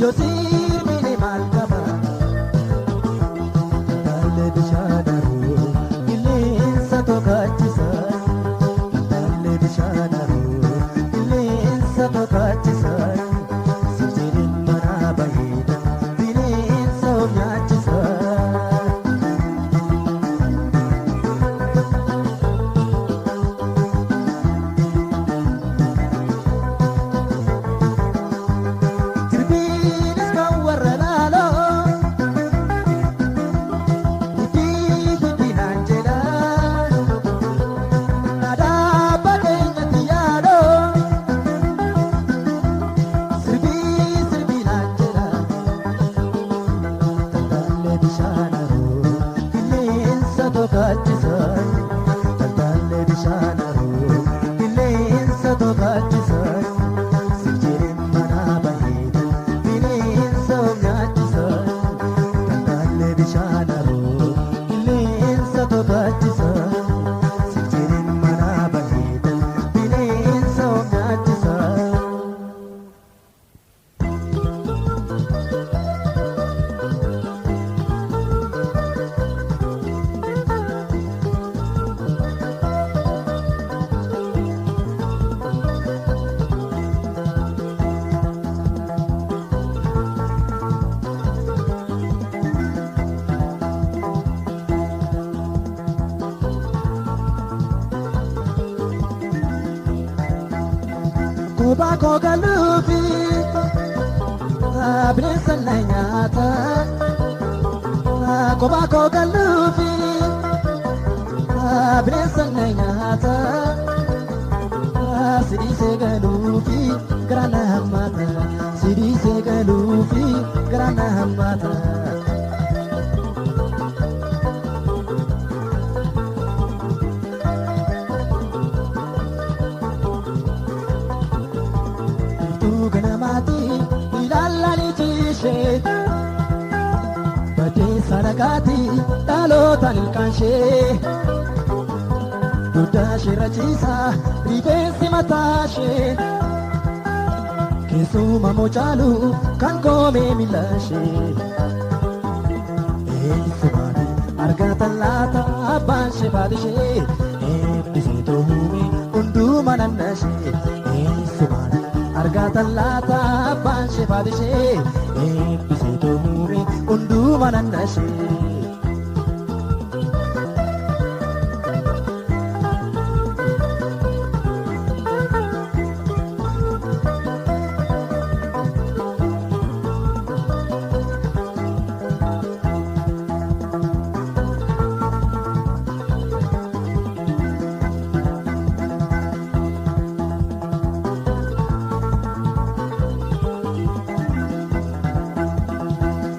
Yoo sirbine maal qaba? Tantaalee bishaan haroo qilleensa tokaachisa. Tantaalee bishaan haroo qilleensa tokaachisa. Siif jedheen manaa baheedha bineensa of nyaachisa. Jirbiinis kan warra laaloo hidhii hidhinaan jedha. Aadaa keenyatti yaadoo sirbii sirbinaan jedha. Tantaalee bishaan haroo qilleensa tokaachisa. Tantaalee bishaan haroo qilleensa tokaachisa. Siif jedheen manaa baheedha bineensa of nyaachisa. Tantaalee bishaan haroo qilleensa tokaachisa. Siif jedheen manaa baheedha bineensa of nyaachisa. Kophaa koo galuufi bineensa na nyaata. Kophaa koo galuufi bineensa na nyaata. Sidhiisee galuufi garaa na hammaata. Sidhiisee galuufi garaa na hammaata. Biiftuu ganamaati ilaalanii ciishee. Baddee sadaqaati dhalootaan ilkaan ishee. Dugda ishee rachiisa rifeensi mataa ishee. Keessuma mocaalu kan koomee miila ishee. Eessumaati argatan laata abbaan ishee faati ishee. Eebbisee too'ume hundumaa nanna ishee. Eessumaati argatan laata abbaan ishee faati ishee. Eebbisee too'ume hundumaa nanna ishee.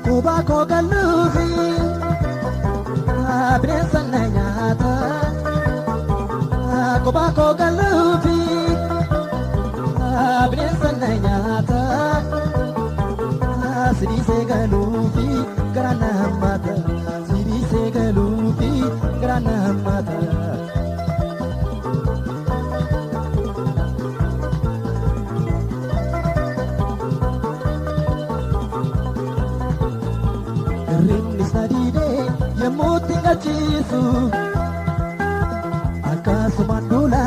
Kophaa koo galuufi bineensa na nyaata. Kophaa koo galuufi bineensa na nyaata. Sidhiisee galuufi garaa na hammaata. Sidhiisee galuufi garaa na hammaata. Hirribni sadiidee yommuu itti gachiisu akkasumaan duula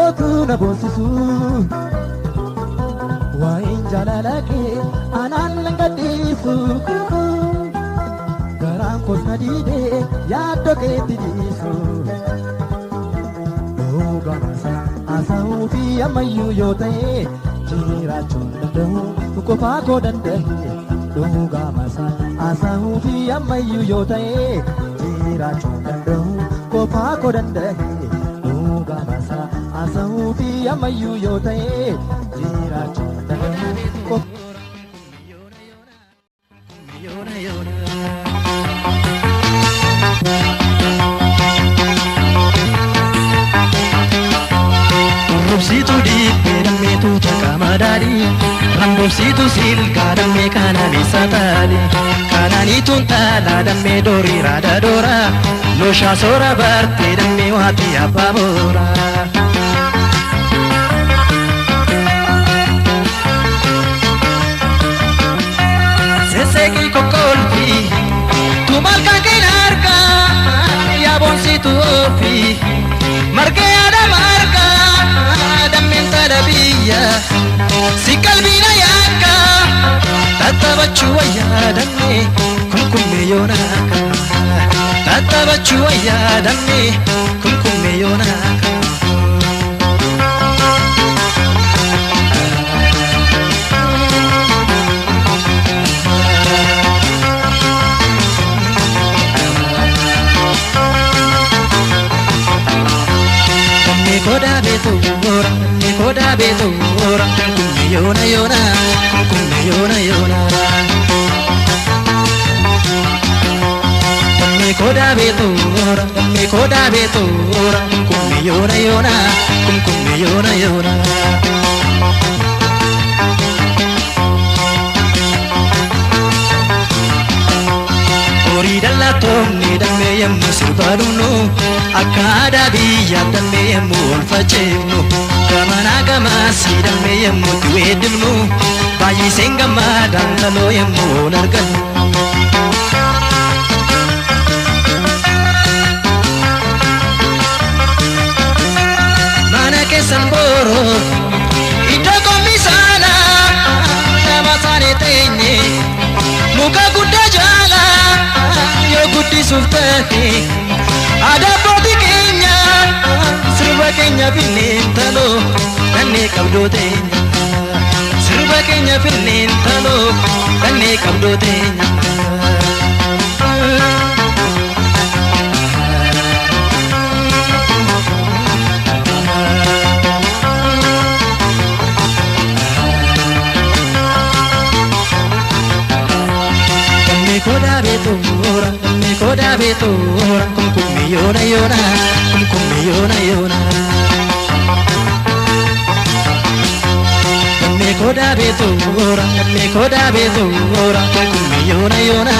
otuu na boonsisu. Waa'een jaalala kee anaan nan gadhiisu. Garaan koos na diidee yaaddoo keetti dhiisu. Dhugaan haasa'uu fi ammayyuu yoo ta'e jiraachuu hin danda'u qofaa koo danda'e. Dhugaa haasa'uu fi ammayyuu yoo ta'e jiraachuu hin danda'u qofaa koo danda'e. Dhugaa haasa'uu fi ammayyuu yoo ta'e jiraachuu hin danda'u. Rubsituu dhiibbee dammeetu caqamaa daadhii Rambobsituu silgaa dammee kanaan taali Kanaaniituun taalaa dammee doorii raada doora Looshaa soora bartee dammee waatii abbaa boora. Seeqii kokkolfi tumal kan keen argaa yaaboonsitu ofi margee yaada margaa dammeen tala biyya si qalbiina yaakka tattabachuu wayyaa dammee kunkummee yoonaaka tattabachuu wayyaa dammee kunkummee yoonaaka. Dammee kodaa beetuura dammee kodaa beetuura kunkummee yoona yoona kunkummee yoona yoona. Dammee kodaa beetuura dammee kodaa beetuura kunkummee yoona yoona kunkummee yoona yoona. Horii dhallattoonni dammee yemmuu sirbaa dhumnu akka aadaa biyyaaf dammee yemmuu ol faceefnu gamanaa gamaasii dammee yemmuu itti weeddifnu baay'iseen gammadaan taloo yemmuu ol argannu. Mana keessan booroo iddoo qommisaanaa nama isaanii teenye muka guddaa jala yoo guddisuuf ta'e aadaa abbootii keenya sirba keenya finneen taloo dhannee qabdoo teenya sirba keenya finneen taloo dhannee qabdoo teenya. Dammee kodaa beetuura dammee kodaa beetuura kunkummee yoona yoona kunkummee yoona yoona. Dammee kodaa beetuura dammee kodaa beetuura kunkummee yoona yoona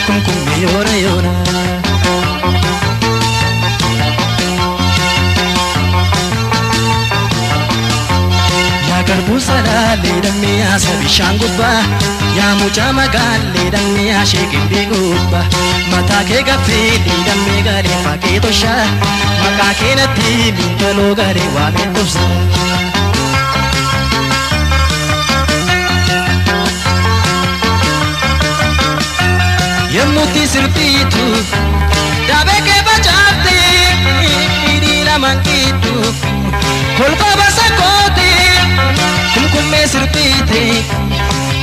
kunkummee yoona yoona. Yaa garbuu salaalee dammee yaasa bishaan gubbaa yaa mucaa magaalee dammee yaashee gimbii gubbaa mataa kee gaffeelee dammee galee faqee toshaa maqaa kee natti mintaloo galee waameen tobsa. Yemmuutti sirbiitu daabee kee facaaftee hidhii lamaan qiddu kolfa basa kootee kumkummee sirbiite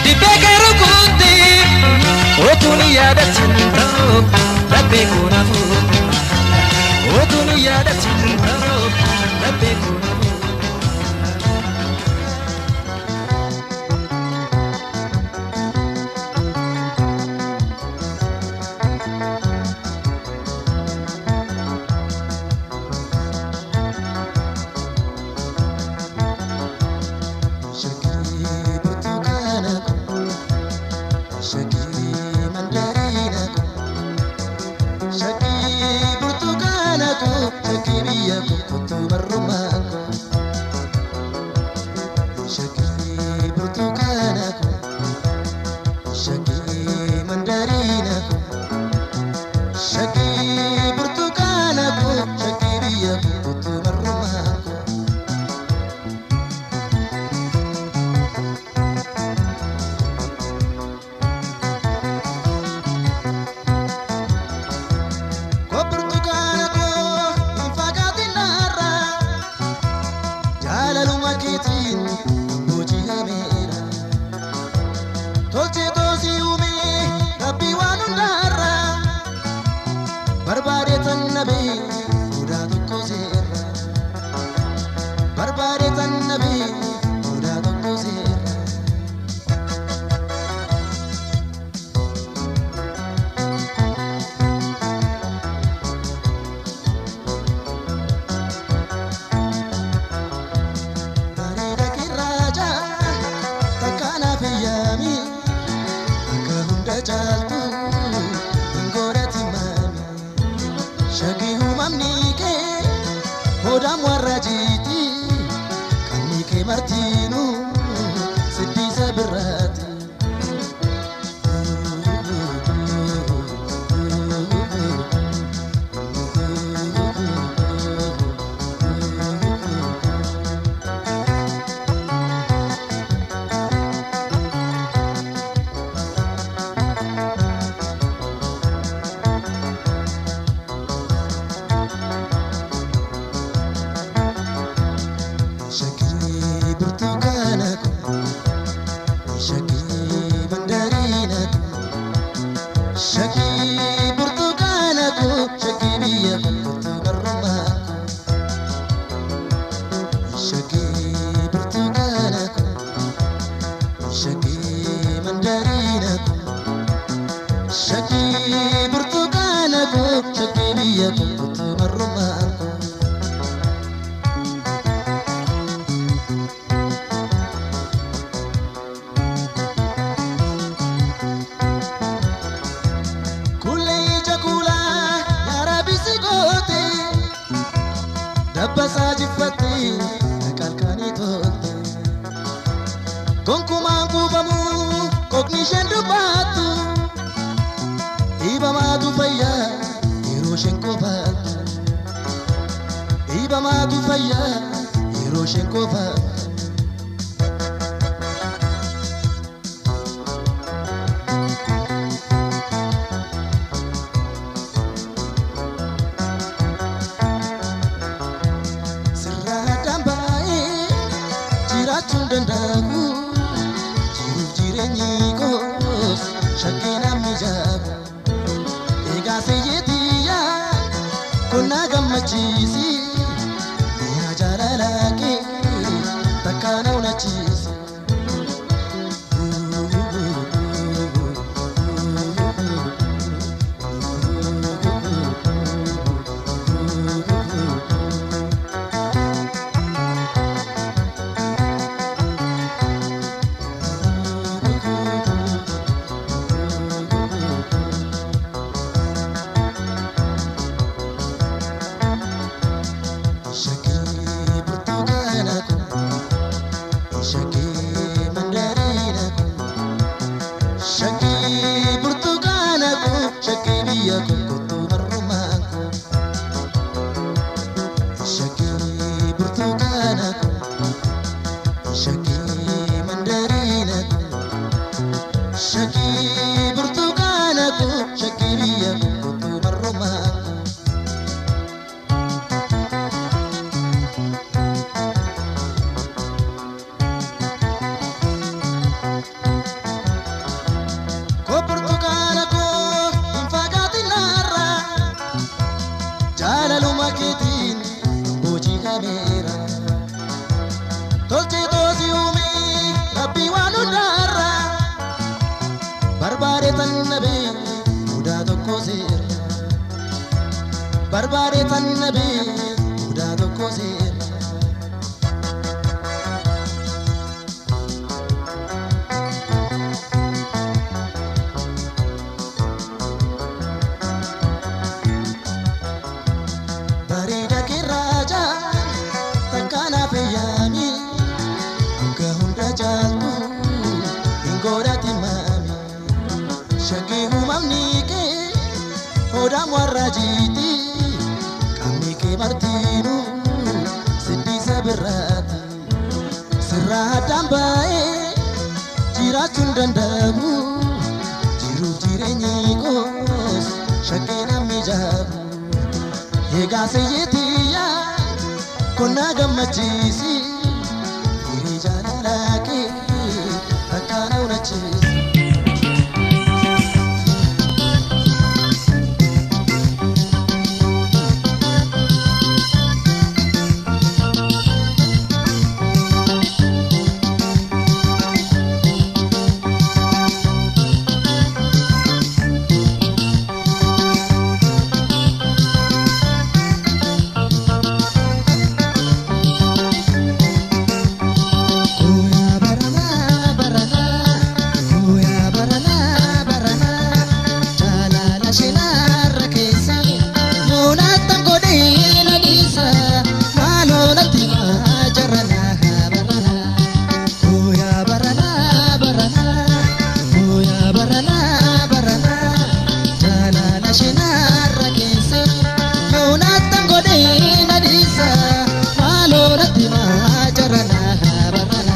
dibbee kee rukutte otuun yaadatin ta'u laphee koo na fuute otuun yaadatin ta'u laphee koo na fuute. Shakkii burtukaana koo, shakkii mandariina koo, shakkii burtukaana koo, shakkii biyya koo kottu barrumaa koo. Shakkii burtukaana koo, shakkii mandariina koo, shakkii burtukaana koo, shakkii biyya koo kottu barrumaa koo. Ko burtukaana koo hin fagaatin narraa, jaalaluma keetiin booji'ameera. Tolchee toosii uumee rabbii waan hundaarraa, barbaade tan nabee sodaa tokko seerra. Barbaade tan nabee sodaa tokko seerra. Bareeda kirraaja takka naaf eeyyami akka hunda caaltu hin godhati maami. Shakkii uumamni kee hodhaan warra jiiti qabni kee martiinuu siddisa birraati. Qooqni isheen dubbattu dhiibamaatu fayyaa yeroo isheen qofaattu. Dhiibamaatu fayyaa yeroo isheen qofaattu. Sirraa baay'ee jiraachuun danda'u jiruuf jireenyi koos shakkii namni jaabu. Egaa seeyyeetiyyaa konnaa gammachiisi mi'a jaalala kee takka na hunachiisi. Shakkii burtukaana kun shakkii mandariina kun shakkii burtukaana kun shakkii biyya kun kottu barrumaan kun shakkii burtukaana kun shakkii mandariina kun shakkii burtukaana kun shakkii biyya kun kottu barrumaan kun. Ko burtukaana koo hin fagaatinarra jaalaluma keetiin booji'ameera. Tolchee toosii uumee rabbii waan hundaarra barbaade tan nabee mudaa tokko seera. Barbaade tan nabee mudaa tokko seera. Bareeda kirraacha takka naaf eeyyaami akka hunda caaltu hin godhati maami. Shakkii uumamni kee hodhaan warra jiiti qaamni kee martiinuu siddisa birraati. Sirraa addaan baay'ee jiraachuun danda'amu jiruuf jireenyi koos shakkii namni jaabu. Egaa seeyyeetiyyaa konnaa gammachiisi firii jaalala kee takka na hunachiisi. Kuya barana barana, kuya barana barana, jaalala shinarra keessa, yoonatan godhee na dhiisa, maaloo natti majarana barana. Kuya barana barana, kuya barana barana, jaalala shinarra keessa, yoonatan godhee na dhiisa, maaloo natti majarana barana.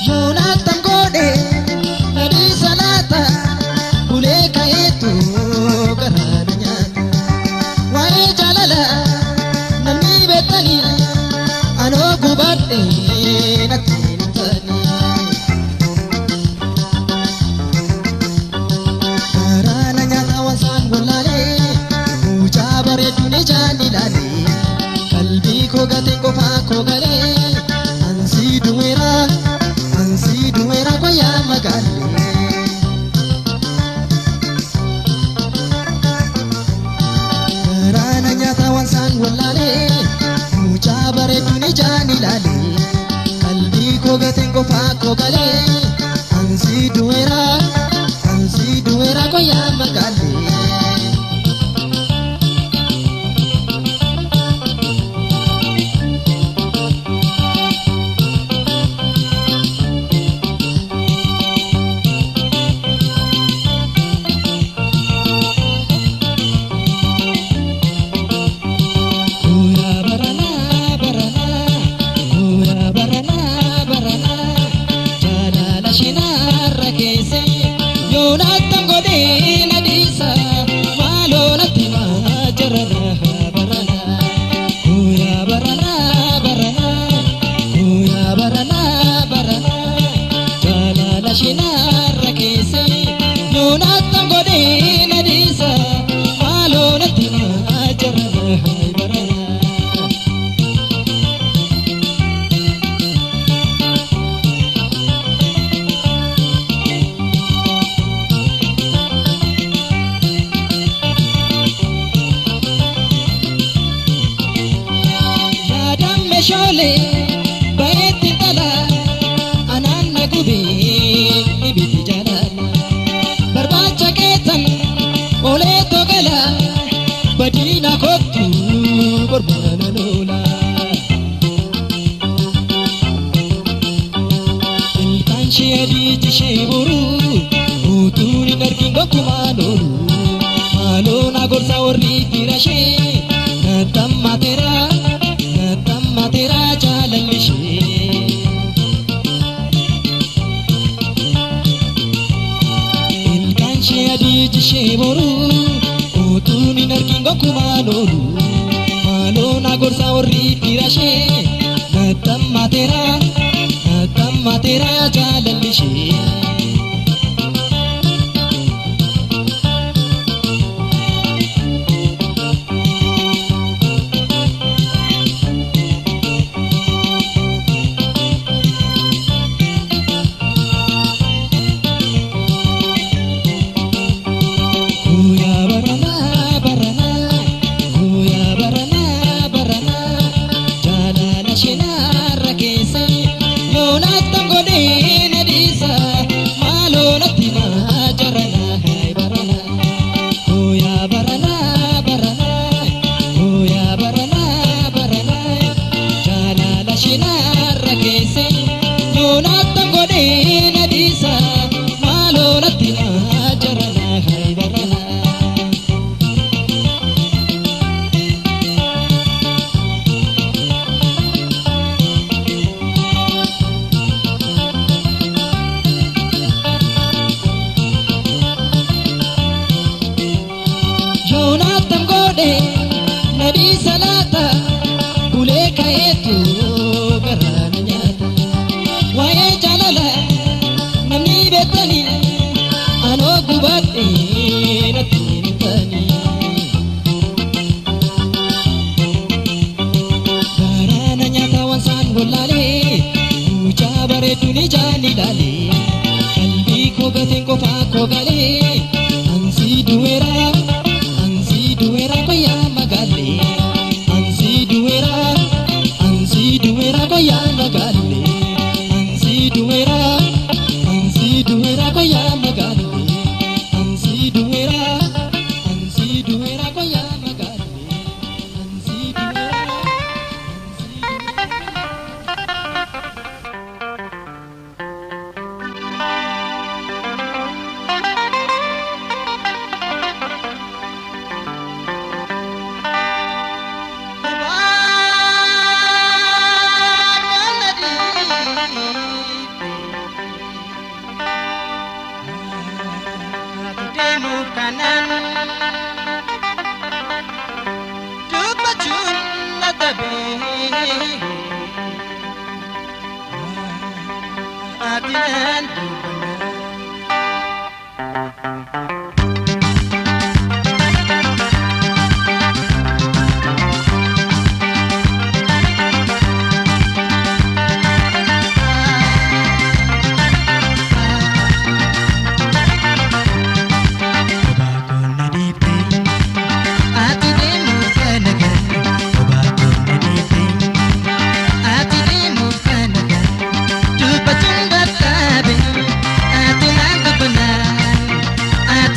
Yoonatan godhe nadii salaata bulee ka'eetu garaa na nyaata. Waa'ee jaalala namni beektanii anoo gubadhe natti hin taane. Garaa na nyaata wansaan wallaalee mucaa bareeduun ijaan ilaalee qalbii koo gateen qofaa koo galee ansii du'eera ansii du'eera guyyaa magaalee. Garaana nyaata wansaan wallaalee mucaa bareeduun ijaan ilaalee qalbii koo gateen qofaa koo galee ansii du'eera. Yoonattan godhee na dhiisa maaloo natti himaa jarana barana. Guyyaa barana barana guyyaa barana barana jaalala shinaarra keesse yoonattan godhee na dhiisa maaloo natti himaa jarana barana. Yaadaan meeshaalee baay'eetti dhala anaan na gubee ibiddi jaalala barbaacha keetan olee togala badiina kottu gormana loola. Ilkaan ishee adii ishee boruu utuun hin argin gonkumaa loolu maaloo na gorsa warri fira ishee nattammateera nattammateera jaalalli ishee. Ilkaan ishee adii ishee boruu utuun hin argin gonkumaa loolu maaloo na gorsa warri fira ishee nattammateera nattammateera jaalalli ishee. Guyyaa barana barana guyyaa barana barana jaalala shinaarra keessa yoonattan godhee na dhiisa maaloo natti himaa jarana barana guyyaa barana barana guyyaa barana barana jaalala shinaarra keessa yoonattan godhee na dhiisa maaloo natti himaa jarana barana. Yoonattan godhe nadhii salaata bulee ka'eetu garaa na nyaata. Waa'ee jaalala namni beektani anoo gubadhe natti hin tani. Garaa na nyaata waan saan wallaalee mucaa bareedduun ijaan ilaalee qalbii koo gateen qofaa koo galee ansii du'eera ansii du'eera qoyaa magaalee ansii du'eera ansii du'eera qoyaa magaalee ansii du'eera ansii du'eera qoyaa magaalee ansii du'eera ansii du'eera qoyaa magaalee ansii du'eera ansii du'eera. Ati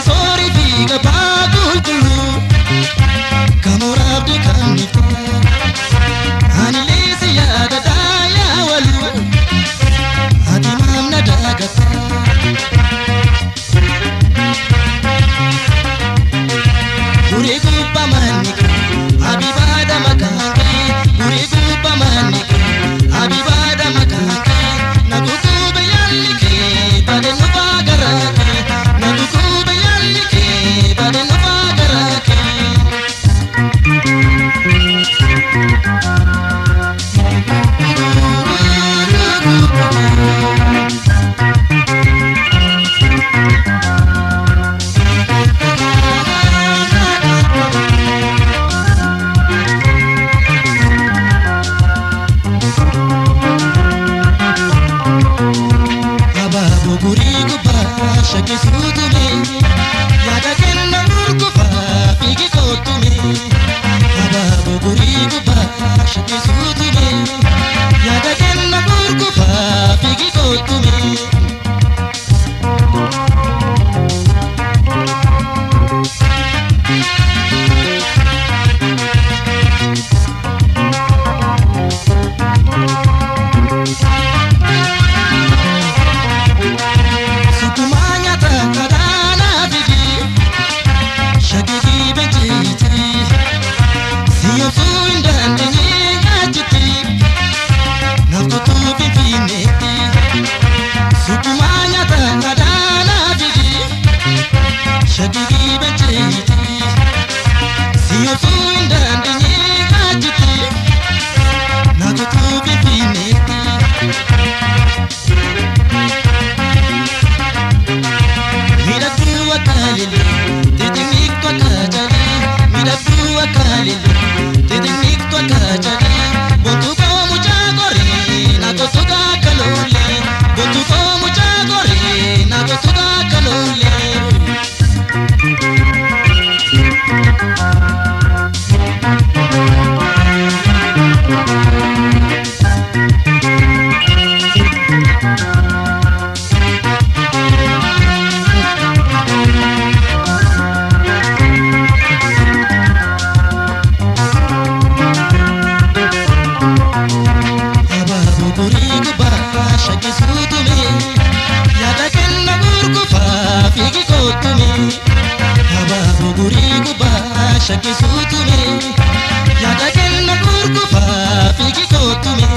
Dhiibacheeti si'oofuu hin dandeenye kaachiti naatottuu finfinneetti. Miidhagduu akka lillee xixiqqeettu akka jalee miidhagduu akka lillee xixiqqeettu akka jalee boontuu koo mucaa qoree naatottuu akka lollee boontuu koo mucaa qoree naatottuu akka lollee. Abaaboo borii gubbaa shakkisuu tume yaada kenna gurgufaa fiigi kootume. Abaaboo borii gubbaa shakkisuu tume yaada kenna gurgufaa fiigi kootume.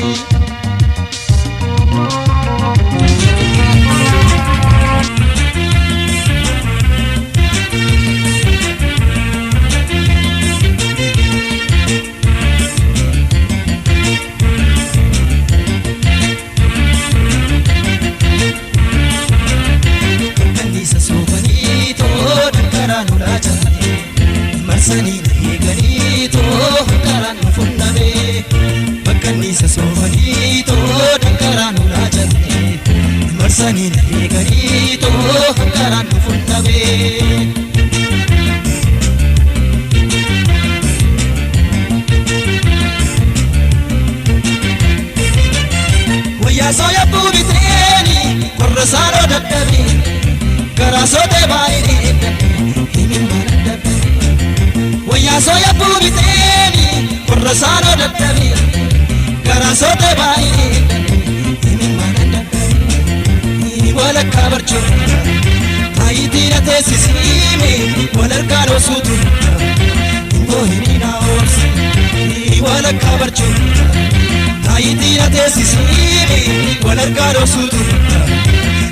Kanniisa soofanii too dankaraan ulaa jaale marsanii na eeganii too hankaraan nu funname. Bakkanniisa soofanii too dankaraan ulaa jaale marsanii na eeganii too hankaraan nu funname. Wayyaa sooya buubiteeni qorra saanoo dadhabee garaa sootee baay'ee himin baana dadhabee. Wayyaa sooya buubiteeni qorra saanoo dadhabee garaa sootee baay'ee himin baana dadhabee. Walakkaa barchuu taayitii na teessisiime walarkaan osuutu hin hiniina oobsi. Walakkaa barchuu taayitii na teessisiime walarkaan osuutu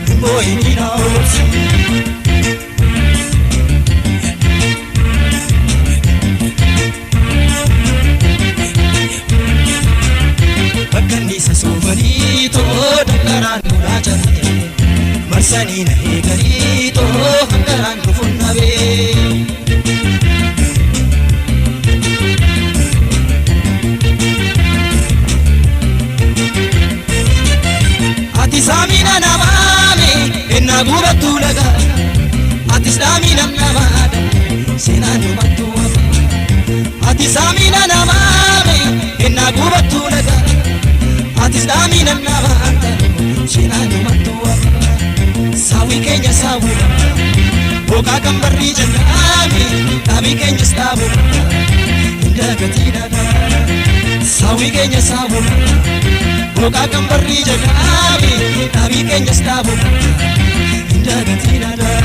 hin hiniina oobsi. Bakkanniisa soofanii too dankaraan nulaa jalle marsanii na eeganii too hankaraan nu funname. Ati saamina namaame ennaa gubattuu lagaa ati saamina namaadha seenaan dhumattuu hafa. Ati saamina namaame ennaa gubattuu lagaa ati saamina namaadha seenaan dhumattuu hafa. Saawwi keenya saawwudha booqaa kan barrii jal'aame dhaabii keenyas dhaabudha hin dagatii dhagaa. Saawwi keenya saawwudha booqaa kan barrii jal'aame dhaabii keenyas dhaabudha hin dagatii dhagaa.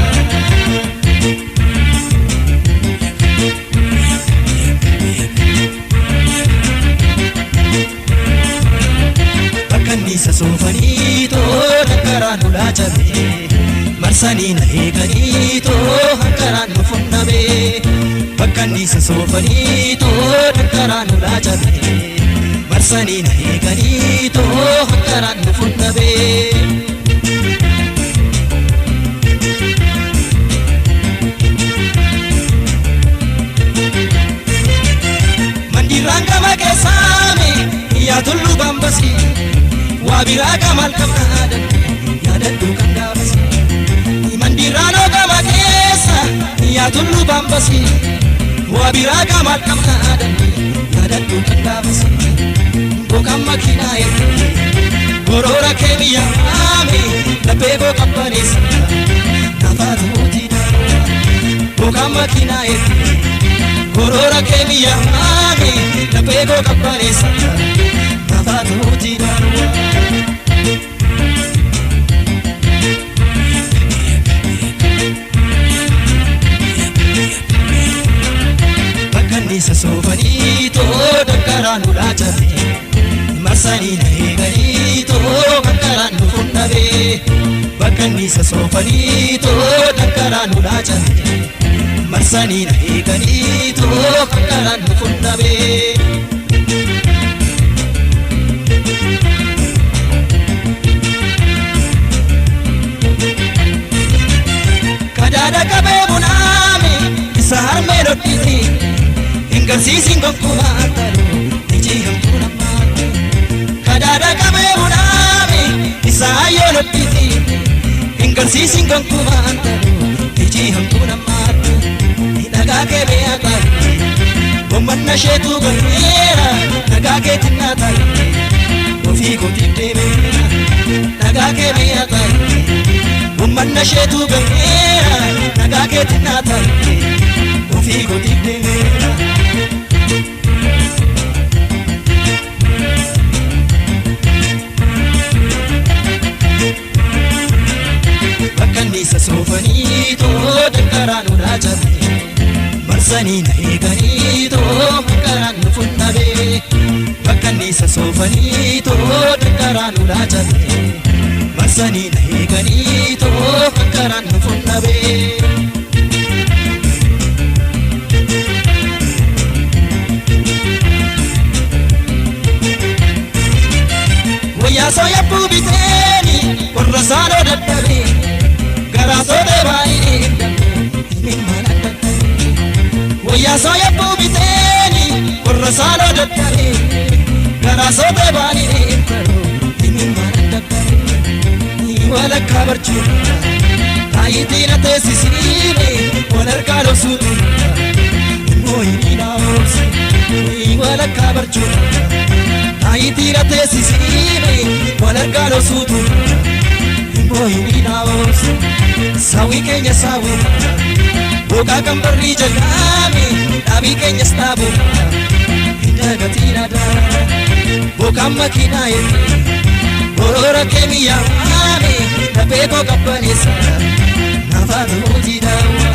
Bakkanniisa soofanii too dankaraan ulaa jabe marsanii na eeganii too hankaraan nu funname. Bakkanniisa soofanii too dankaraan ulaa jabe marsanii na eeganii too hankaraan nu funname. Mandiraan gama keessaame yaa tullu bambasi waa biraa gamal qabnaadan yaadadhu kan gaafasi. Mandiraan gama keessa yaa tullu bambasi waa biraa gamal qabnaadan yaadadhu kan gaafasi. Boqan makiinaa ergee boroora keemiyaame laphee koo qabbaneessa nafaatu mootii naannoo. Boqan makiinaa ergee Korora keemiyaame laphee koo qabbaneessa nafaatu mootii naannoo. Bakkanniisa soofanii too dankaraan ulaa jabe marsanii na eeganii too hankaraan nu funname. Bakkanniisa soofanii too dankaraan ulaa jabe Marsanii na eeganii too karaan nu funnabee. Kadaada qabee bunaame isa harmee dhodhiti hin garsiisin gonkumaa taruu iji hamtuu namaatti. Kadaada qabee bunaame isa hayyoo dhodhiti hin garsiisin gonkumaa taruu iji hamtuu namaatti. Dhagaa kee beekaa taate gommanna isheetu galmeera dhagaa keetiin naa taate ofii kootiif deemeera dhagaa kee beekaa taate. Gommanna isheetu galmeera dhagaa keetiin naa taate ofii kootiif deemeera. Bakka anniisa soofanii too dankaraan ulaa cabee marsanii na eeganii too karaan nu funnabee. Bakka anniisa soofanii too dankaraan ulaa cabee marsanii na eeganii too karaan nu funnabee. Wayyaa sooyabbuu biteeni warra saanoo dadhabee garaa sootee baay'ee himimmaan adda ta'e. Wayyaa sooyabbuu biteeni warra saanoo dadhabee garaa sootee baay'ee himimmaan adda ta'e. Walakkaa barchuudha taayitii na teessisiine wal harkaa dhoksuutu immoo hin dhaabobse. Walakkaa barchuudha taayitii na teessisiine wal harkaa dhoksuutu immoo hin dhaabobse. Saawwi keenya saawwi booqaa kan barrii jalqaame dhaabii keenyas dhaabu hin dagatiin aadaa booqaan makiinaa eegee boroora keemiyyaa waame dafee koo qabbaneessa nafaatu hojii daawwa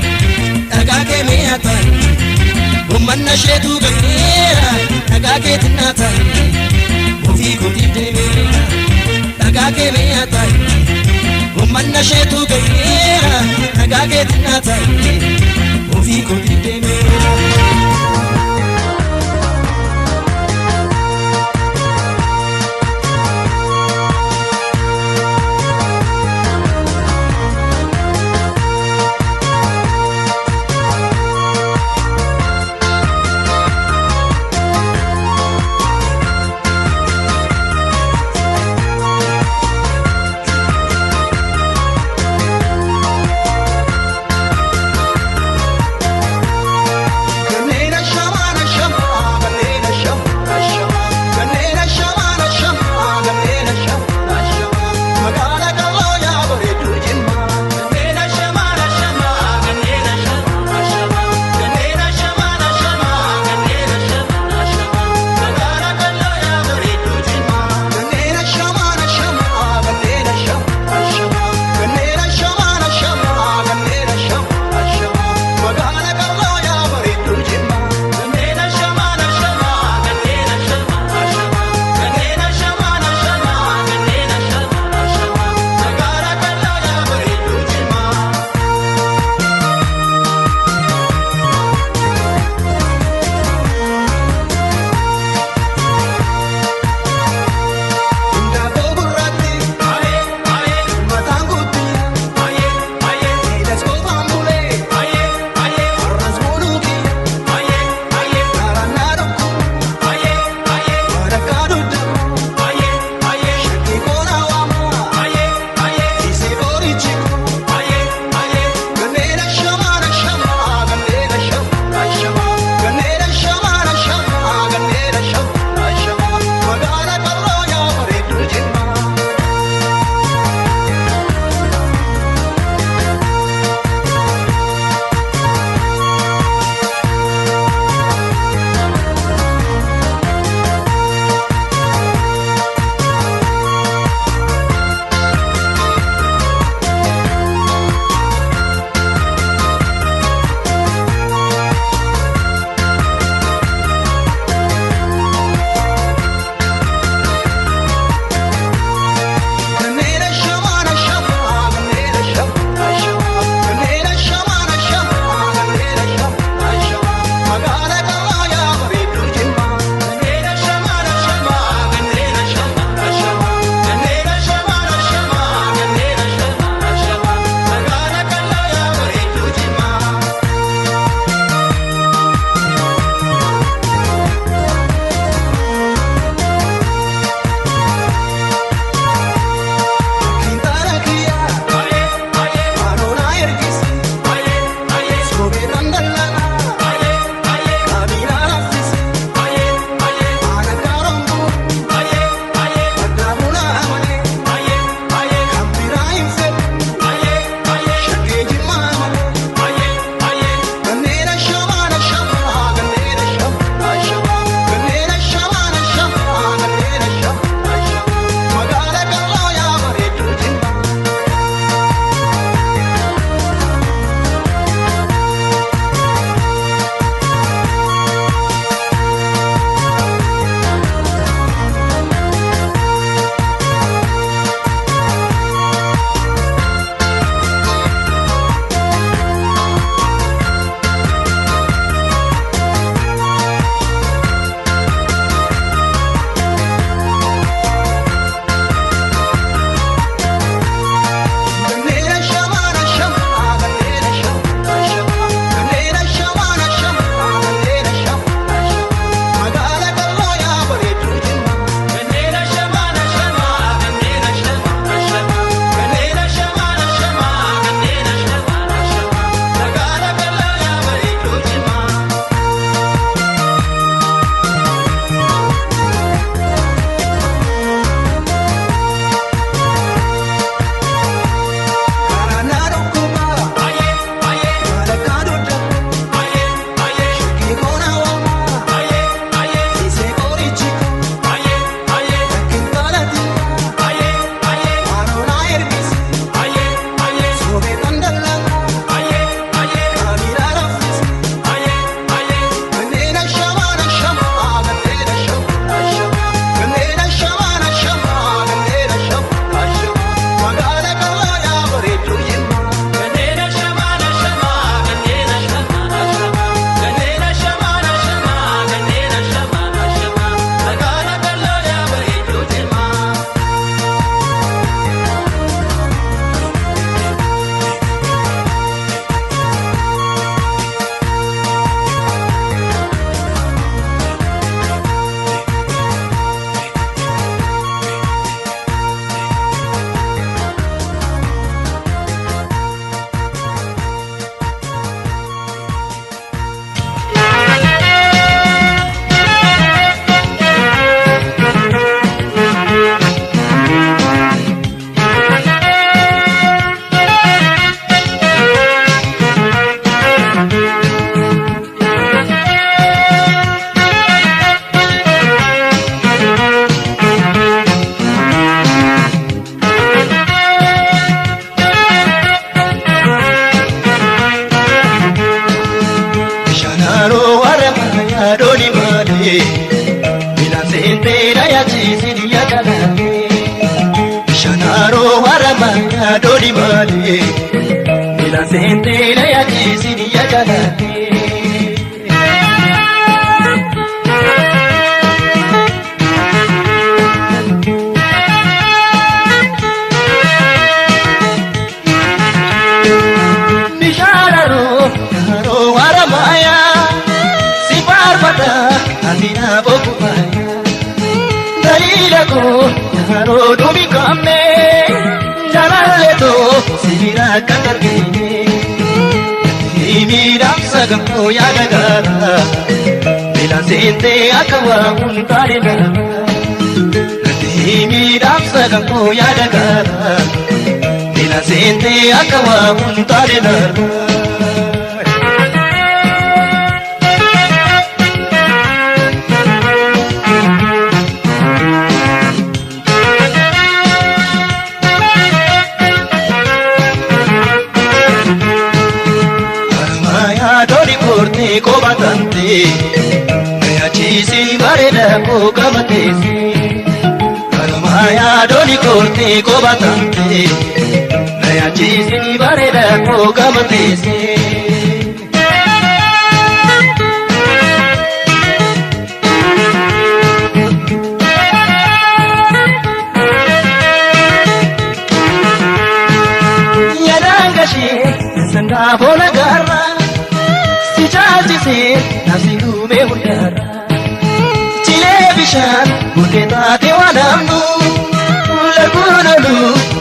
dhagaa kee mi'a ta'e gommanna isheetu galmeera dhagaa keetiin naa ta'e ofii kootiif deemeera dhagaa kee mi'a ta'e gommanna isheetu galmeera dhagaa keetiin naa ta'e ofii kootiif deemeera. yaachiisini yaadalaate. Bishaanaroo haramaa dooni malee miila seentee na yaachiisini yaadalaate. Bishaanaroo haramaya si faarfata ati na bokkufaya. Daliila koo yeroo dubi qabne jaalallee si bira kan argine. Miidhamsa gamoo yaada gaara miila seentee akka waa hundaane gaara. Miidhamsa gamoo yaada gaara miila seentee akka waa hundaane gaara. Kobatante yaachisi bareeda koo gabateesi. Haramayaa dooni koortee kobatante yaachisi bareeda koo gabateesi. Yaadaan gashee sangaa boona gaara. Si caalchisee nafsi uumee hundaara. Cilee bishaan buddee taate waan hamnu laguun olu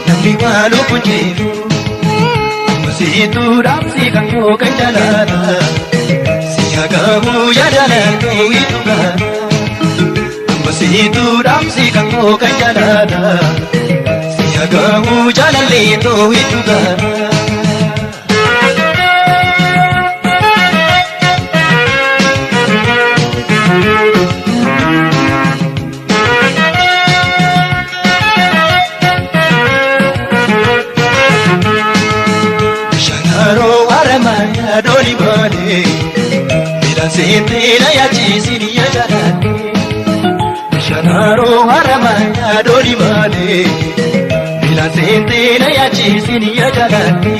namni waa lubbu jiru. Musiituu dhaamsi kan koo kan jaalala. Si hagamu yaadala koo itu gaara. Musiituu dhaamsi kan koo kan jaalala. Si hagamu jaalallee too itu gaara. Dooni malee miila seentee na yaachiisini yaadalaate. Bishaanaroo haramaa dooni malee miila seentee na yaachiisini yaadalaate.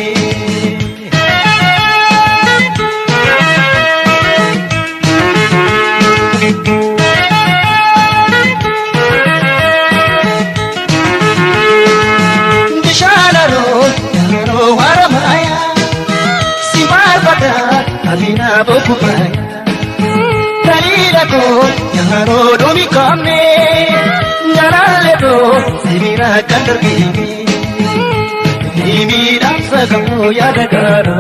Bishaanaroo yeroo haramaa. Sifaarfata ati na bokkufaya. Daliila koo yeroo dhumi qabne jaalallee koo si bira kan dargine. Miidhamsa gamoo yaada gaara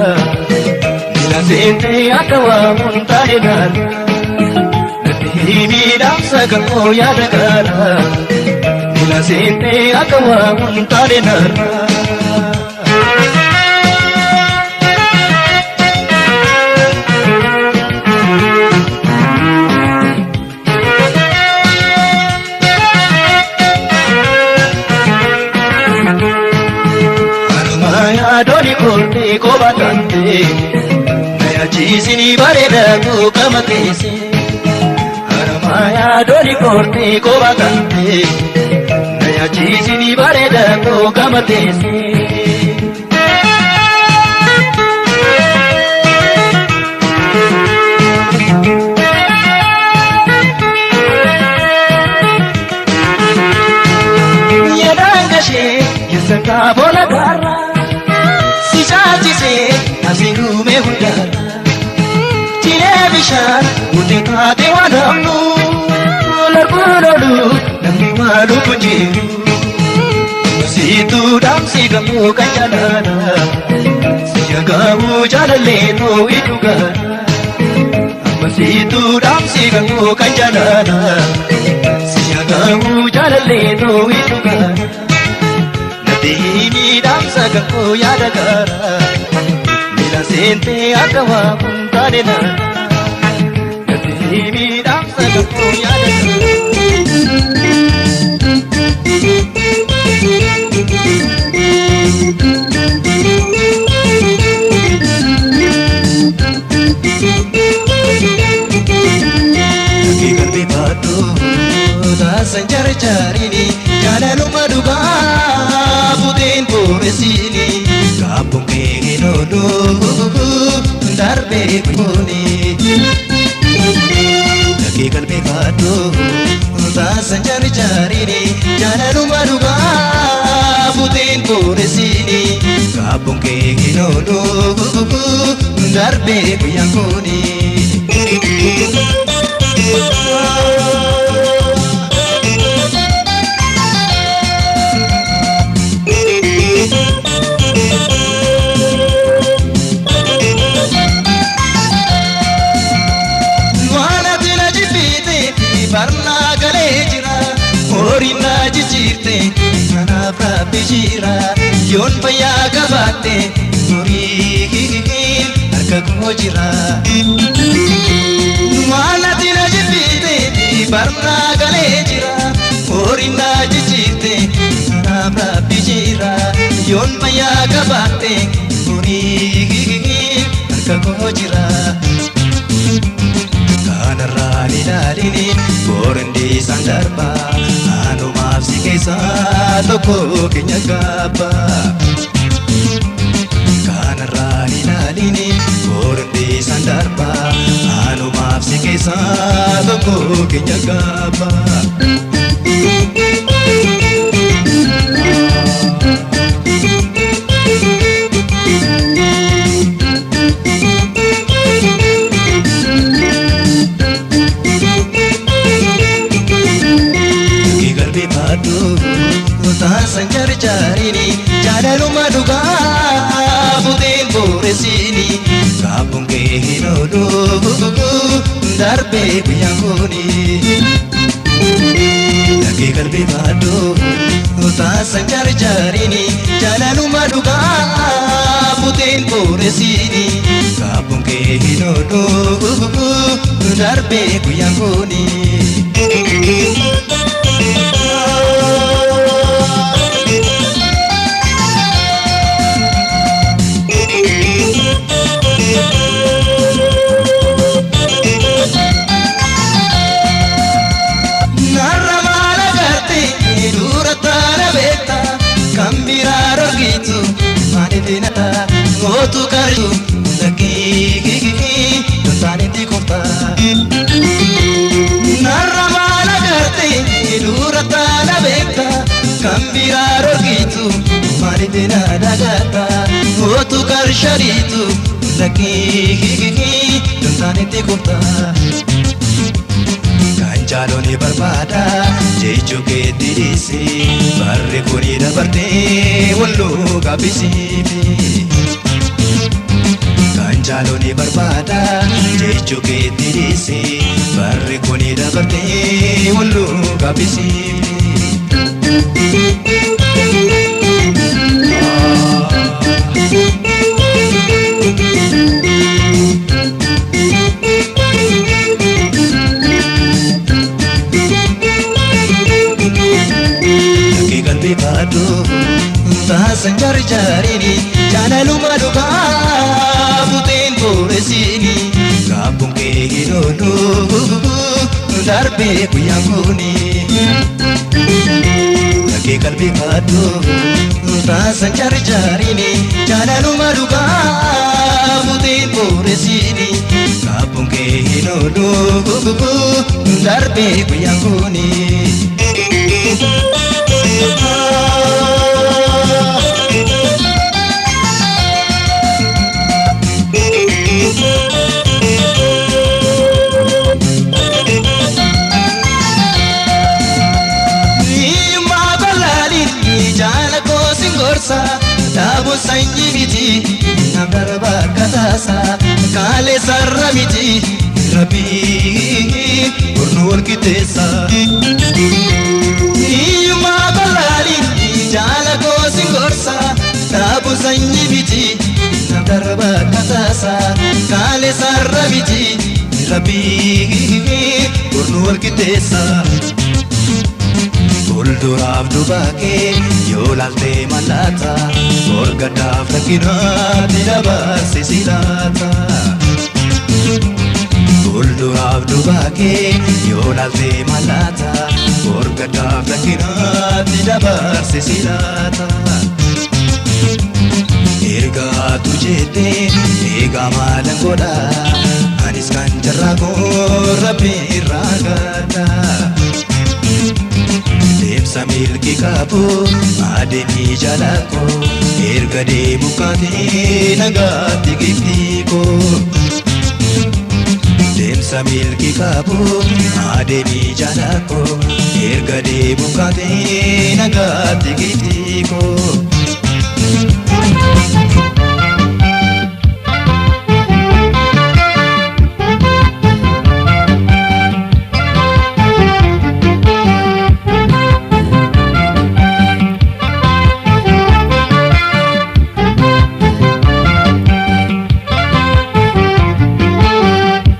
miila seentee akka waa hundaane gaara. Miidhamsa gamoo yaada gaara miila seentee akka waa hundaane gaara. Dooni koortee kobatante yaachiisini bareeda koo gamateesi. Haramayaa dooni koortee kobatante yaachiisini bareeda koo gamateesi. Yaadaan gashee yeessankaa boona gaara. Si caalchisee nafsi uumee hundaara. Cilee bishaan buddee taate waan hamnu larbuun oolu namni waa lubbu jiru. Musiituu dhaamsi gamoo kan jaalala. Si hagamu jaalallee too iddoo gaara. Musiituu dhaamsi gamoo kan jaalala. Si hagamu jaalallee too iddoo gaara. Miidhamsa gamoo yaada gaara miila seentee akka waa hundaane naara. Miidhamsa gamoo yaada gaara. jarjarini jaalaluma dhugaa buteen booressini gaabbuun kee hin oolu darbee kuni. Dhagee qalbeeffadhu taasan jarjarini jaalaluma dhugaa buteen booressini gaabbuun kee hin oolu darbee guyyaan kuni. Waan ati na jibbite barnaa galee jira horii na jijjiirte kanaaf rabbi jira yoon fayyaa qabaatte horii harka koo jira. Waan ati na jibbite barnaa galee jira horii na jijjiirte kanaaf rabbi jira yoon fayyaa qabaatte horii harka koo jira. Kanarraan ilaalini boorandi isaan darba anumaaf si keessaa tokko keenya gaabba. Kanarraan ilaalini boorandi isaan darba anumaaf si keessaa tokko keenya gaabba. Dhagee qalbeeffadhu taasan jarjarini jaalaluma dhugaa buteen booressini gaabbuun kee hin oolu darbee guyyaan kuni. Dhagee qalbeeffadhu taasan jarjarini jaalaluma dhugaa buteen booressini gaabbuun kee hin oolu darbee guyyaan kuni. Narra maal agarte dura taana beekta kan biraa dorgitu maaliif nata mootu qarju lakkii dontaanitti kofta. Narra maal agarte dura taana beekta kan biraa dorgitu maaliif na dagata mootu qarshariitu lakkii dontaanitti kofta. Kan jaalonni barbaada jechuu keetti dhiisi barri kuni dabartee walloo gabbisiifi. Kan jaalonni barbaada jechuu keetti dhiisi barri kuni dabartee walloo gabbisiifi. Dhagee qalbeeffadhu taasan jarjarini jaalaluma dhugaa buteen booressini gaabbuun kee hin oolu darbee guyyaan kuni. Dhagee qalbeeffadhu taasan jarjarini jaalaluma dhugaa buteen booressini gaabbuun kee hin oolu darbee guyyaan kuni. Hiyyummaa balaliin jaala koo singorsa dhaabu sanyii miti nam darba akka taasa kaalee sarara miti rabbii bornu wal qixxeessa. Hiyyummaa balaliin jaala koo singorsa dhaabu sanyii miti nam darba akka taasa kaalee sarara miti rabbii bornu wal qixxeessa. Fuulduraaf dubaakee yoo laaltee mallaata morgadaaf rakkinaatti dabarsisi laata. Fuulduraaf dubaakee yoo laaltee mallaata Borgadaaf rakkinaatti dabarse si laata. Ergaatu jettee eegaa maalan godha anis kan jarraa koo rabbi irraa gadha. Deemsa milki qabu adeemii jala koo erga deemu kaatee nagaatti giftii koo. Deemsa milki qabu adeemii jala koo erga deemu kaatee nagaatti giftii koo.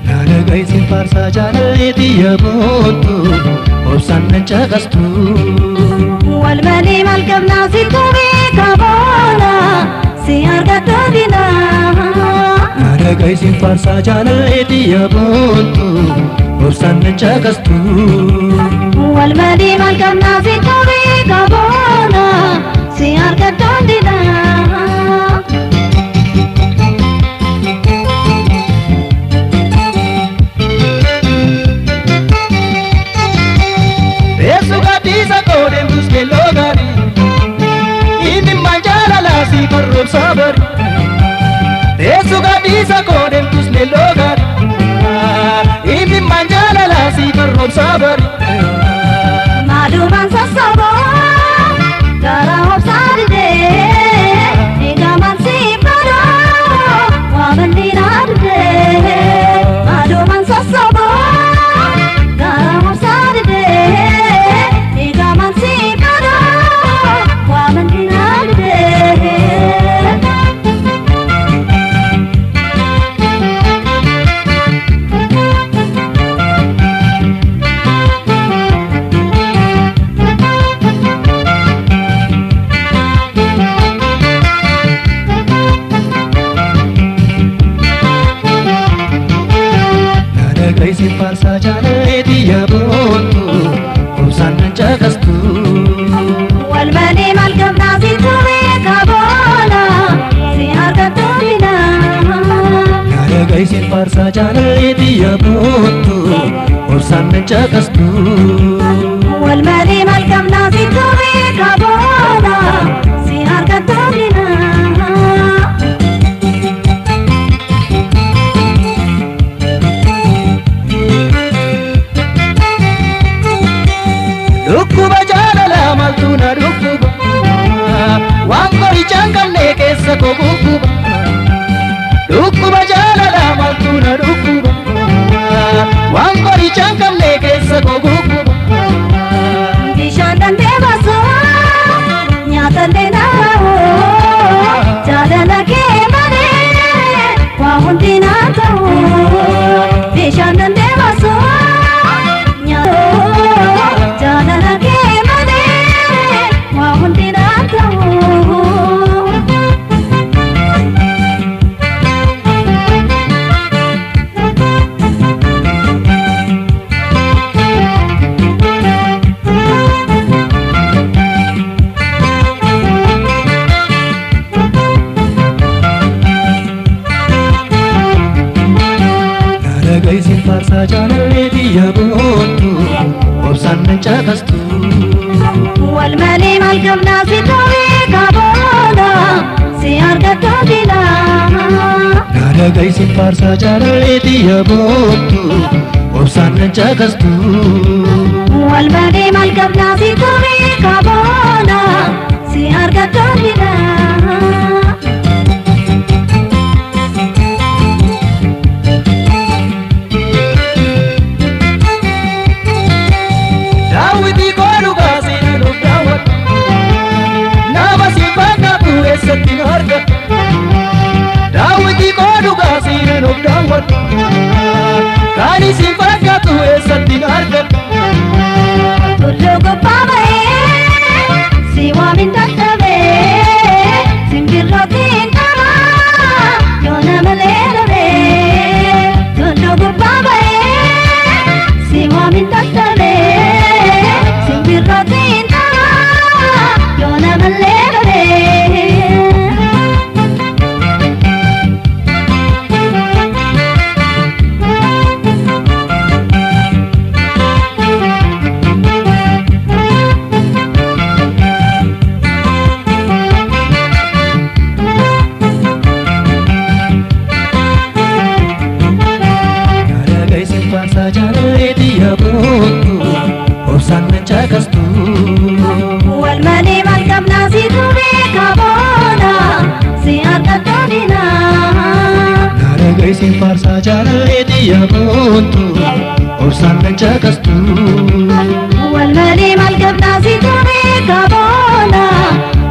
Naanagaisin faarsaa jaalalleetii yaabootu obsaan nan caqastu. Walmalee maal qabnaa situ beeka boona si argatu dina. Naanagaisin faarsaa jaalalleetii yaabootu obsaan nan caqastu. Walmalee maal qabnaa situ beeka boona si argatu dina. Reessu gaddiisa koo deemtus keelloo gaarii inni maal jaalalaa si farroomsaa bari. Reessu gaddiisa koo deemtus keelloo gaarii inni maal jaalalaa si farroomsaa bari. Maalumaan sassaaboo gara obsaa didee eegamaan si baroo waamanni naa didee. Maalumaan sassaaboo gara obsaa didee eegamaan si baroo waamanni naa didee. Naanagaisin faarsaa jaalalleetii yaabootu obsaan nan caqastu. Walmalee maal qabnaa situ beeka boona si argatu dina. Naanagaisin faarsaa jaalalleetii yaabootu obsaan nan caqastu. Walmalee maal qabnaa situ beeka boona si argatu dina. Dhukkuba jaalalaa maaltu na dhukkuba waan qorichaan qabne keessa koo gugguba. Dhukkuba jaalalaa maaltu na dhukkuba waan qorichaan qabne keessa koo gugguba. Bishaan dandee baasuu nyaata illee naa'u jaalala kee malee waa hundi naa ta'u. Bishaan dandee baasuu nyaata jaalala kee malee waa hundi naa ta'u. Naanagaisin faarsaa jaalalleetii yaabootu obsaan nan caqastu. Walmalee maal qabnaa situ beeka boona si argatu dina. Naanagaisin faarsaa jaalalleetii yaabootu obsaan nan caqastu. Walmalee maal qabnaa situ beeka boona si argatu dina. Daawwitii koo dhugaa seenaa nuuf daawwadhu nama si fakkaatu eessatti nu argattu. Daawwitii koo dhugaa seenaa nuuf daawwadhu kan isin fakkaatu eessatti nu argattu. Tulluu gubbaa ba'ee si waamin dadhabee Tiyya boontu obsaan nan caqastu. Wal malee maal qabnaa si turee kaboona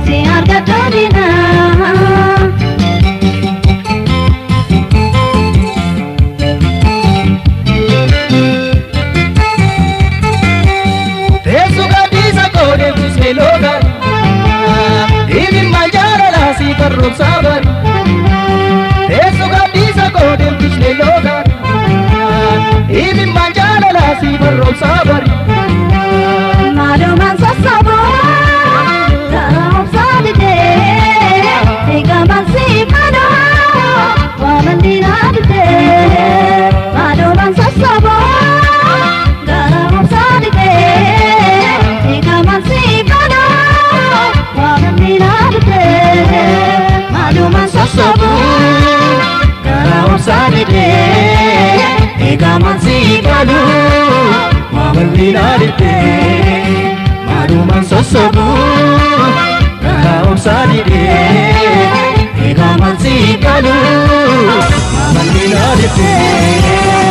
si argadhu dina. Teessu gadhiisa koo deemtus leeloo gaarii. Dhimimmaan jaalalaa si barroomsaa bari. Teessu gadhiisa koo deemtus leeloo gaarii. Dhimimmaan jaalalaa si barroomsaa bari. Maalumaan sossoboo karaa obsaa didee eegamaan si manoo waamanni naa didee. Maalumaan sossoboo karaa obsaa didee eegamaan si manoo waamanni naa didee. Maalumaan sossoboo karaa obsaa didee eegamaan si manoo Maamalli naa didee maalumaan sossobuu karaa obsaa didee eegamaan si galuu maamalli naa didee.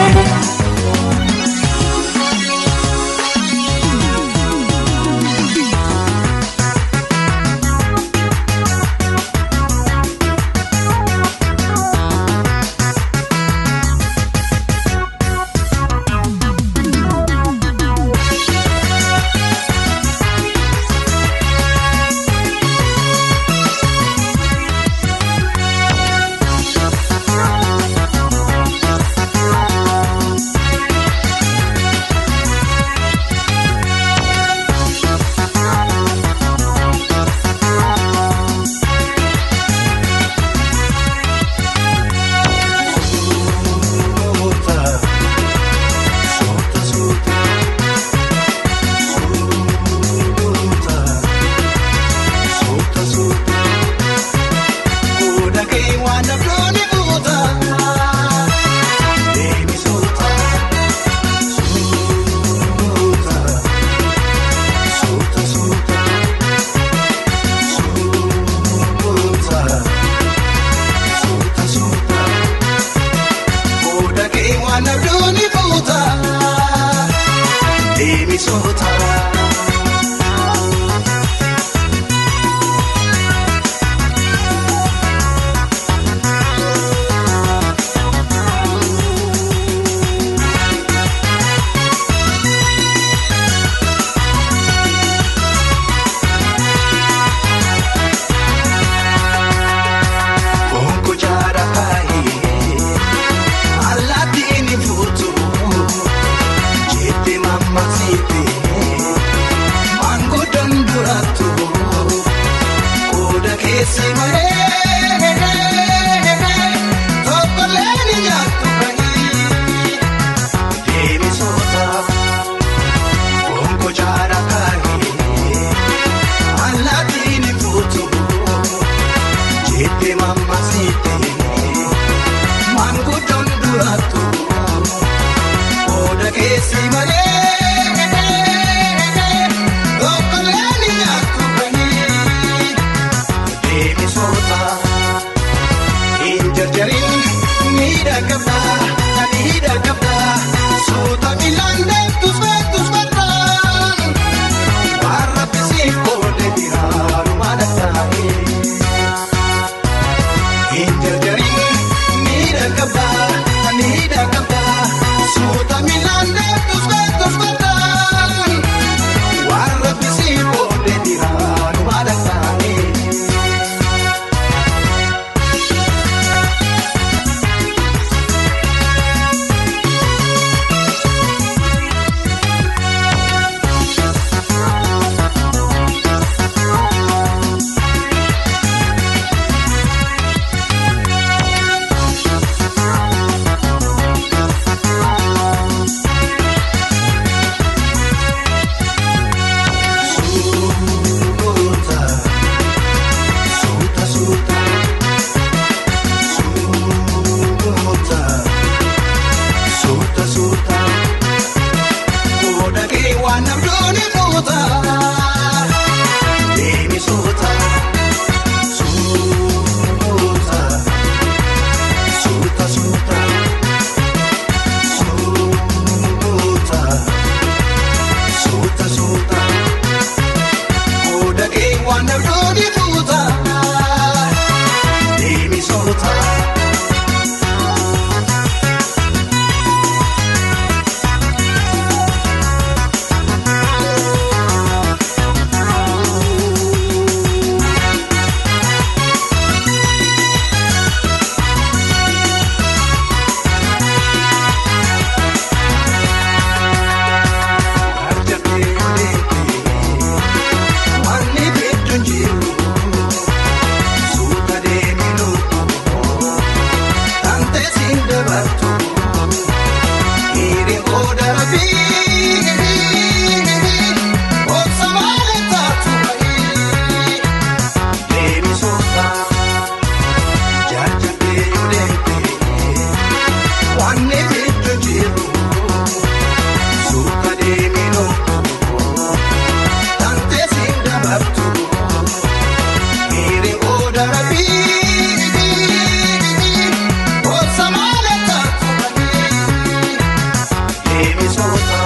Deemi soota.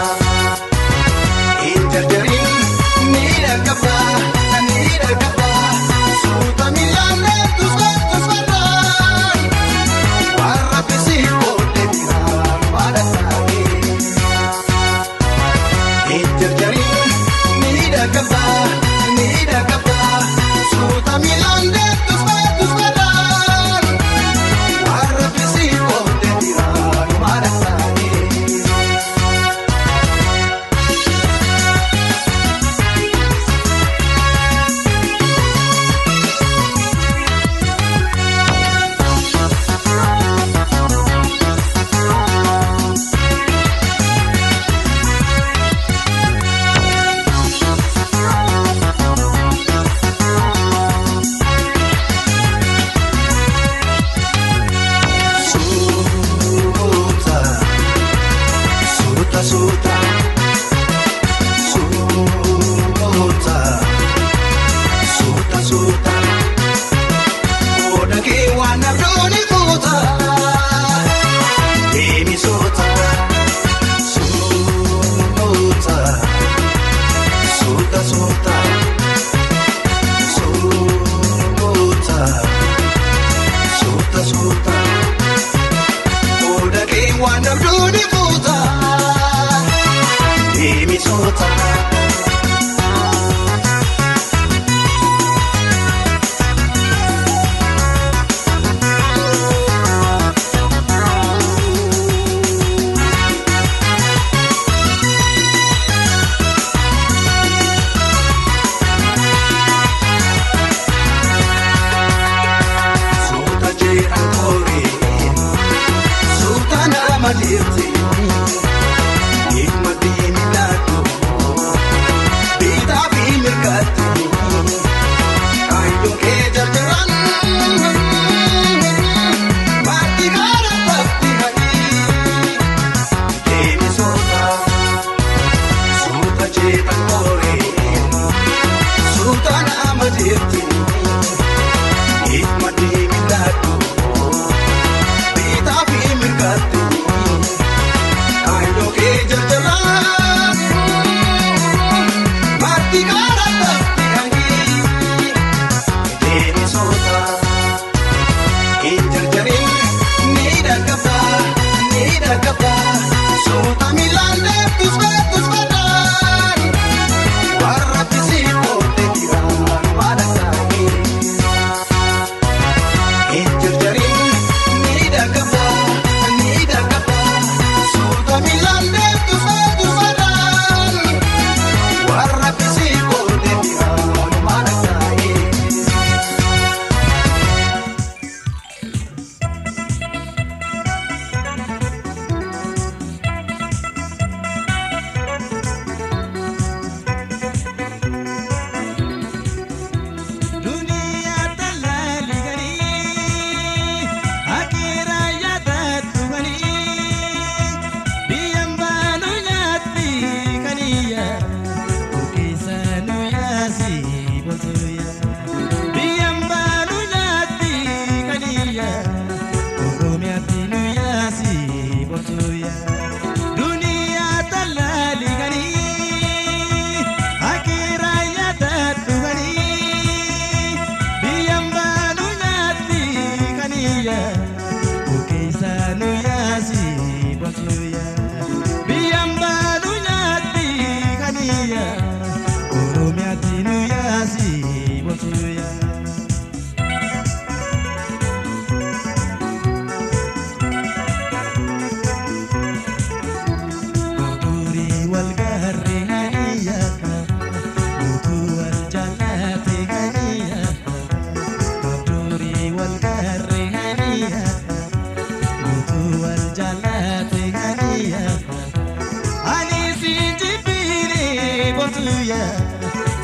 bontuya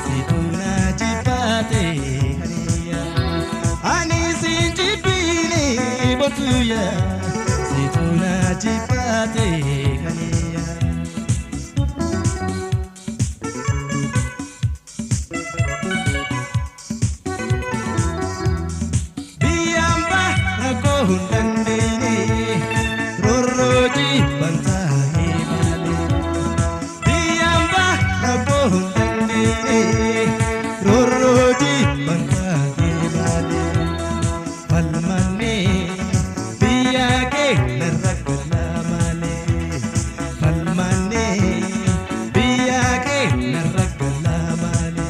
situna jibate haniya ani sinjibine bontuya situna jibate haniya. Biyamba rakkoo hin dandeenye rorroji bantaa'e malee. Biyamba rakkoo hin dandeenye rorroji bantaa'e malee. Falmannee biyya kee narra gala malee. Falmannee biyya kee narra gala malee.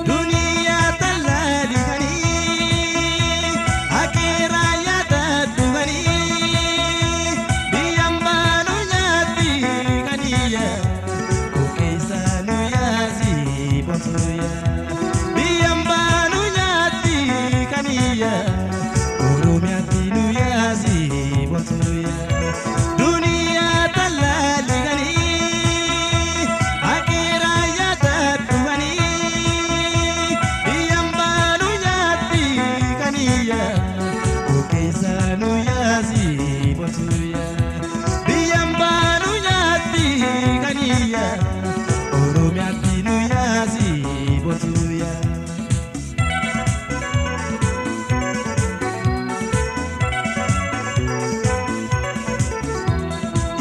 Duniyaa talaalihanii akeeraa yaadadduhanii biyyaan baanu nyaatti kaniya kokeessa nu yaasi bontuya biyyaan baanu nyaatti kaniya oromiyaatti nu yaasi bontuya. Duniyaa talaalihanii akeeraa yaadadduhanii biyyaan baanu nyaatti kaniya kokeessa nu yaasi bontuya biyyaan baanu nyaatti kaniya oromiyaatti nu yaasi bontuya.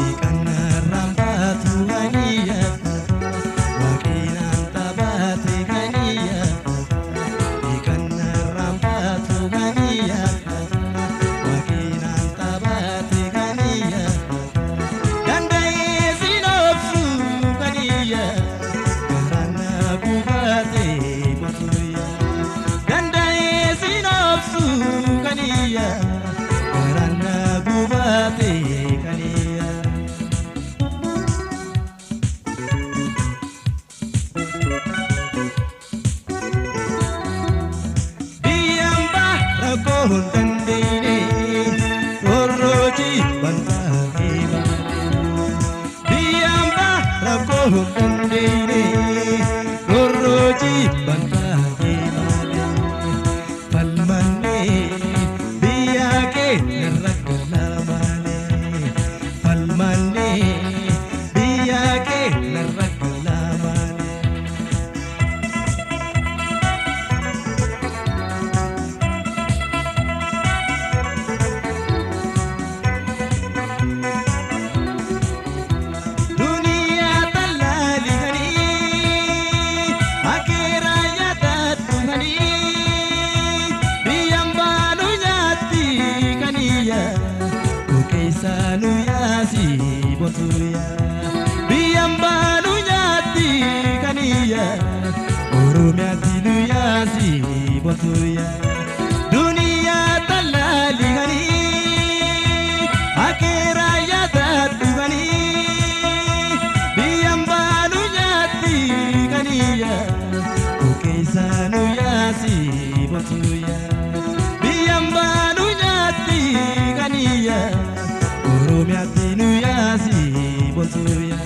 Ikanarraan baatu haniya waaqinaan taphaate haniya ikanarraan baatu haniya waaqinaan taphaate haniya danda'ee siin obsu haniya garaan na gubaate bontuya danda'ee siin obsu haniya garaan na gubaate haniya. Biyamba rakkoo hin dandeenye rorroji bantaa'e malee. Biyamba rakkoo hin dandeenye rorroji bantaa'e malee. Falmannee biyya kee narra gala malee. Falmannee biyya kee narra gala malee. Duniyaa talaalihanii akeeraa yaadadduhanii biyyaan baanu nyaatti kaniya kokeessa nu yaasi bontuya biyyaan baanu nyaatti kaniya oromiyaatti nu yaasi bontuya. Duniyaa talaalihanii akeeraa yaadadduhanii biyyaan baanu nyaatti kaniya kokeessa nu yaasi bontuya biyyaan baanu nyaatti kaniya oromiyaatti nu yaasi bontuya.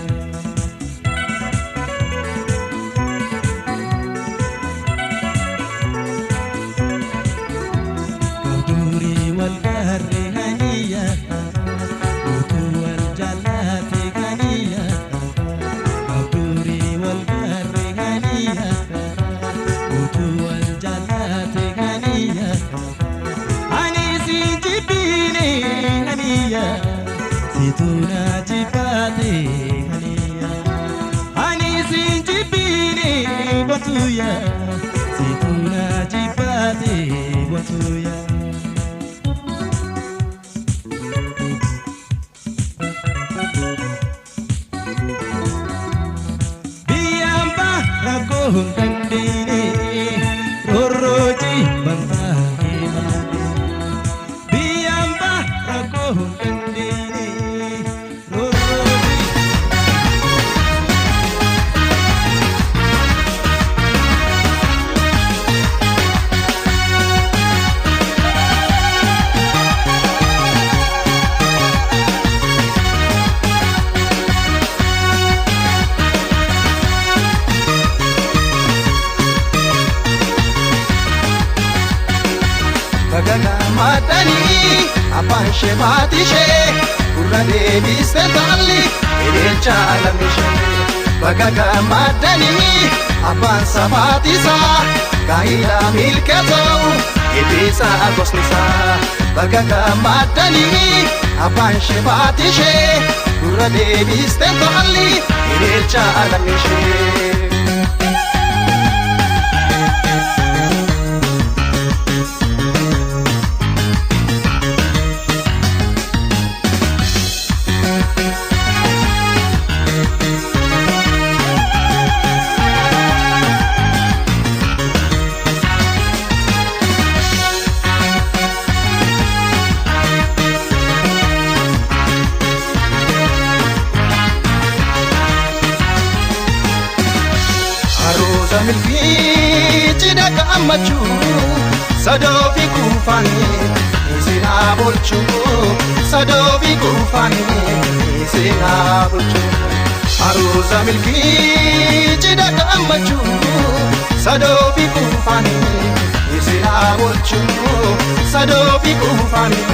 Durii wal gaarree haniya utuu wal jallaate haniya durii wal gaarree haniya utuu wal jallaate haniya ani si jibbine haniya situna jibbaate haniya ani si jibbine bontuya situna jibbaate bontuya. Biyamba rakkoo hin dandeenye rorroji bantaa'e malee. Biyamba rakkoo hin dandeenye rorroji. gammadanii abbaan ishee maatii ishee gurra deebiste taalli ililcha lammi ishee. Baga gammadanii abbaan sabaatisaa gaa'ila milkeessoo eebbisaa gosnisaa. Baga gammadanii abbaan ishee maatii ishee gurra deebiste taalli ililcha lammi ishee. Aruusa milkii cidha gammachuu sadoo fi kuufanii isin haa bulchuu sadoo fi kuufanii isin haa bulchuu. Aruusa milkii cidha gammachuu sadoo fi kuufanii isin haa bulchuu sadoo fi kuufanii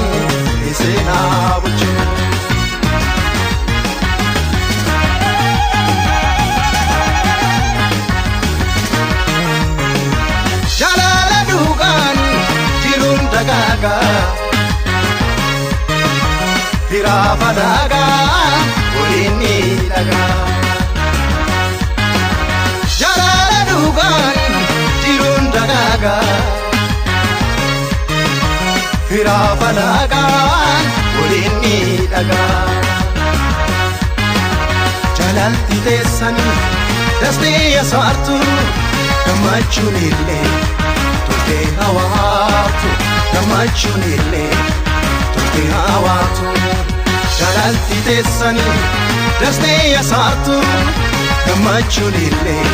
isin haa bulchuu. Jaalala dhugaan jiruun dagaagaa firaafa daagaa waliin miidhagaa. Jaalala dhugaan jiruun dagaagaa firaafa daagaa waliin miidhagaa. Jaalalti teessanii dastee yasaartu. Gammachuun illee turtee hawaatu gammachuun illee turtee hawaatu. Jaalalti teessanii dastee yasaartu gammachuun illee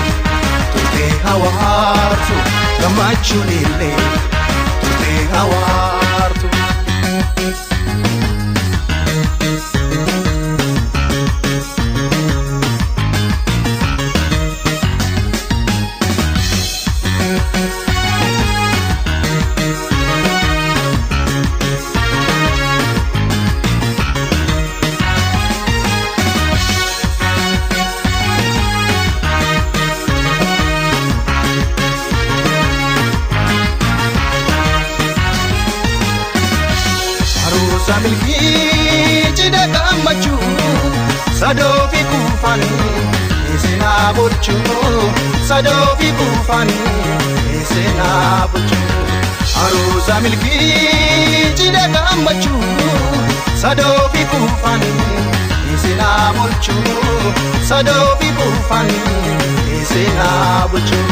turtee hawaatu gammachuun illee turtee hawaatu. Aruusa milkii cidha gammachuu sadoo fi kuufanii isin haa bulchuu sadoo fi kuufanii isin haa bulchuu. Aruusa milkii cidha gammachuu sadoo fi kuufanii isin haa bulchuu sadoo fi kuufanii isin haa bulchuu.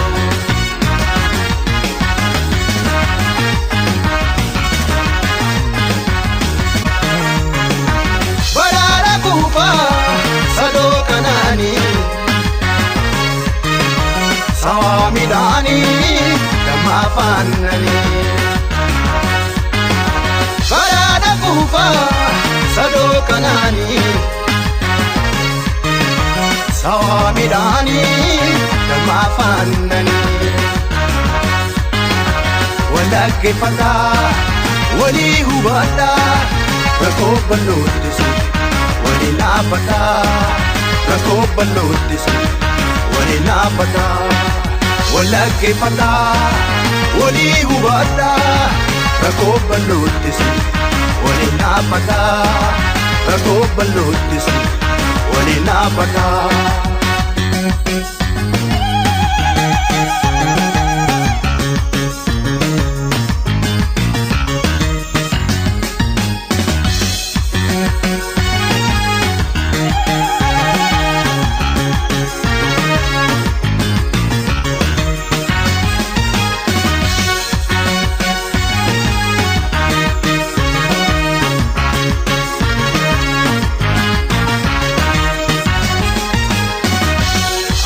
Baraara kuufaa sadoo kanaanii sawaa midhaanii damma afaannanii. Baraara kuufaa sadoo kanaanii sawaa midhaanii damma afaannanii. Walakkeeffadhaa walii hubadhaa rakkoo bal'oottisu waliin dhaabbadhaa rakkoo bal'oottisu waliin dhaabbadhaa. Walakkeeffadhaa walii hubadhaa rakkoo bal'oottisu waliin dhaabbadhaa rakkoo bal'oottisu waliin dhaabbadhaa.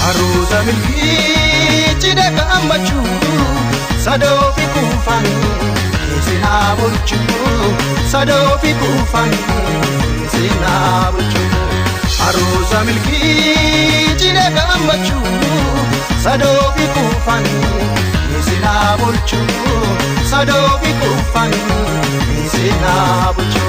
Aruusa milkii cidha gammachuu sadoo fi kuufanii isin haa bulchuu sadoo fi kuufanii isin haa bulchuu. Aruusa milkii cidha gammachuu sadoo fi kuufanii Isinaa bulchu sadoo fi kuufan isinaa bulchu.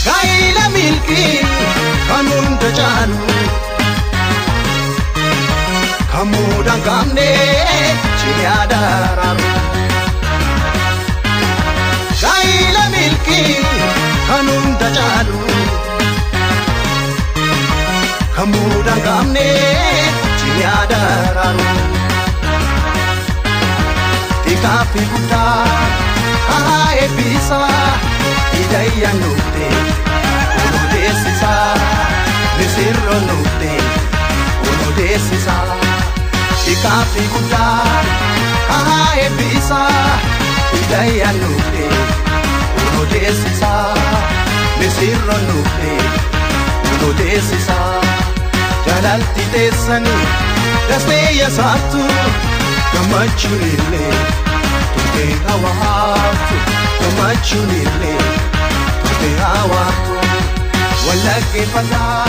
Gaa'ila milkii kan hunda caalu kan muudaan qabne ciniyaa daraaru. Gaa'ila milkii kan hunda caalu kan muudaan qabne ciniyaa daraaru. Xiqqaa fi guddaa haa eebbisaa idayya nuute unu deessisaa misirro nuute unu deessisaa. Xiqqaa fi guddaa haa eebbisaa idayya nuute unu deessisaa misirro nuute unu deessisaa. Jaalalti teessanii dastee yasaartu gammachuun illee turtee hawaaftu gammachuun illee turtee hawaaftu wallaggeeffataa.